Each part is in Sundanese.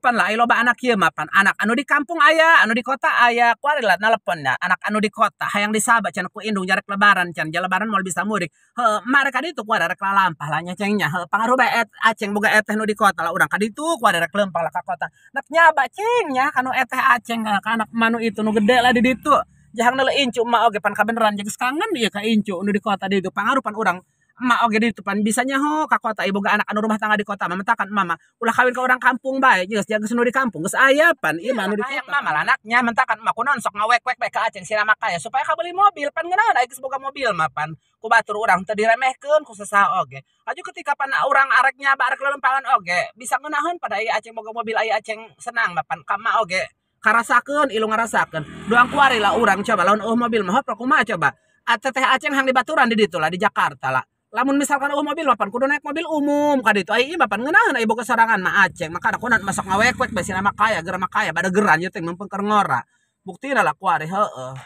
Pan lah, loba anak ieu mah pan anak anu di kampung aya, anu di kota aya, kuari lah nalepon nya anak anu di kota hayang disaba can ku indung jarek lebaran can, lebaran moal bisa mudik. Heuh, mare ka ditu kuari rek lalampah lah nya ceng nya. Heuh, pangaruh bae aceng boga eteh nu di kota lah urang ka ditu kuari rek leumpang lah ka kota. Nek nyaba ceng nya kanu eteh aceng ka anak manu itu nu gede lah di ditu. Jahang neuleuh incu emak oge pan kabeneran geus kangen ieu ka incu nu di kota di ditu. Pangaruh pan urang emak oge di ditu pan bisa nyaho ka kota ieu boga anak anu rumah tangga di kota mah mentakan emak mah ulah kawin ka urang kampung bae geus geus nu di kampung geus aya pan ieu mah anu di kota. Emak mah anaknya mentakan emak kunaon sok ngawek-wek bae ka aceng sira makaya supaya kabeli mobil pan ngeunaheun aya geus boga mobil mah pan ku batur urang teu diremehkeun ku sasaha oge. Aju ketika pan urang arek nyaba arek lelempangan oge bisa ngeunaheun pada ieu aceng boga mobil aya aceng senang mah pan ka emak oge karasakeun ilu ngarasakeun. Doang kuari lah urang coba lamun eueuh mobil mah hop kumaha coba. Teteh aceng hang dibaturan di ditu lah di Jakarta lah. Lamun misalkan eueuh mobil mah pan kudu naik mobil umum ka ditu. Ai ieu mah pan ngeunaheun ai boga sorangan mah aceng. Makana kunaon masuk ngawek-wek bae sina mah kaya geura mah kaya badageran ieu teh mempengker ngora. Buktina lah kuari heueuh.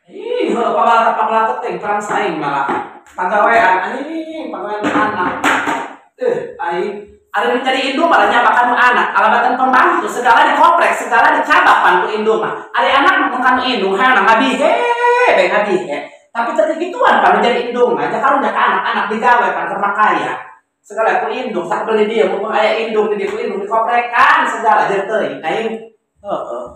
Ih, heueuh pabalatak teh perang saing malah. Pagawean anjing, pagawean anak. Aing ada yang jadi indung malah nyabakan anak, alabatan pembantu segala dikoprek, segala dicabak pan ku indung mah. Ada anak mah kan indung hayang ngabihe, bae ngabihe. Tapi teu gituan pan jadi indung mah, karunya ka anak-anak digawe pan keur makaya. Segala ku indung sakbeli dia mumpung aya indung di dieu ku indung dikoprekan segala jeung teuing aing. Heeh.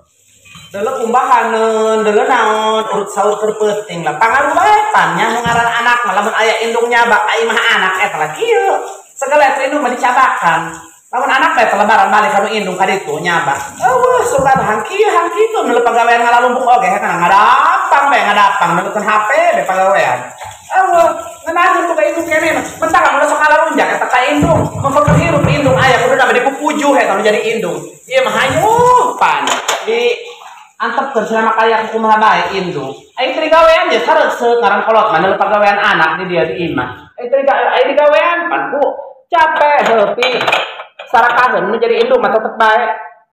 Deuleu umbahaneun, deuleu naon urut saur keur peuting lah. Pangaruh bae pan nya nu ngaran anak mah lamun aya indung nyabak ai mah anak eta lah kieu. Segala itu indung mah dicabakan. Lamun anak bae lebaran balik kanu indung ka ditu nyabak. Eueuh surga hang kieu hang kitu nu pagawean ngalalumpuk oge kana ngadapang bae ngadapang nonton HP bae pagawean. Eueuh ngeunaheun boga indung keneh mah. Mentah ulah sok ngalalunjak eta ka indung. Mempengker hirup indung aya kudu da dipupujuh eta nu jadi indung. Ieu mah hayuh pan di antepkeun cenah mah kaya kumaha bae indung. Ai teu digawean ge sareuseuh ngaran kolot mah neuleuh pagawean anak di dieu di imah. Ai teu ai digawean pan ku capek heupi sarakaheun nu jadi indung mah tetep bae.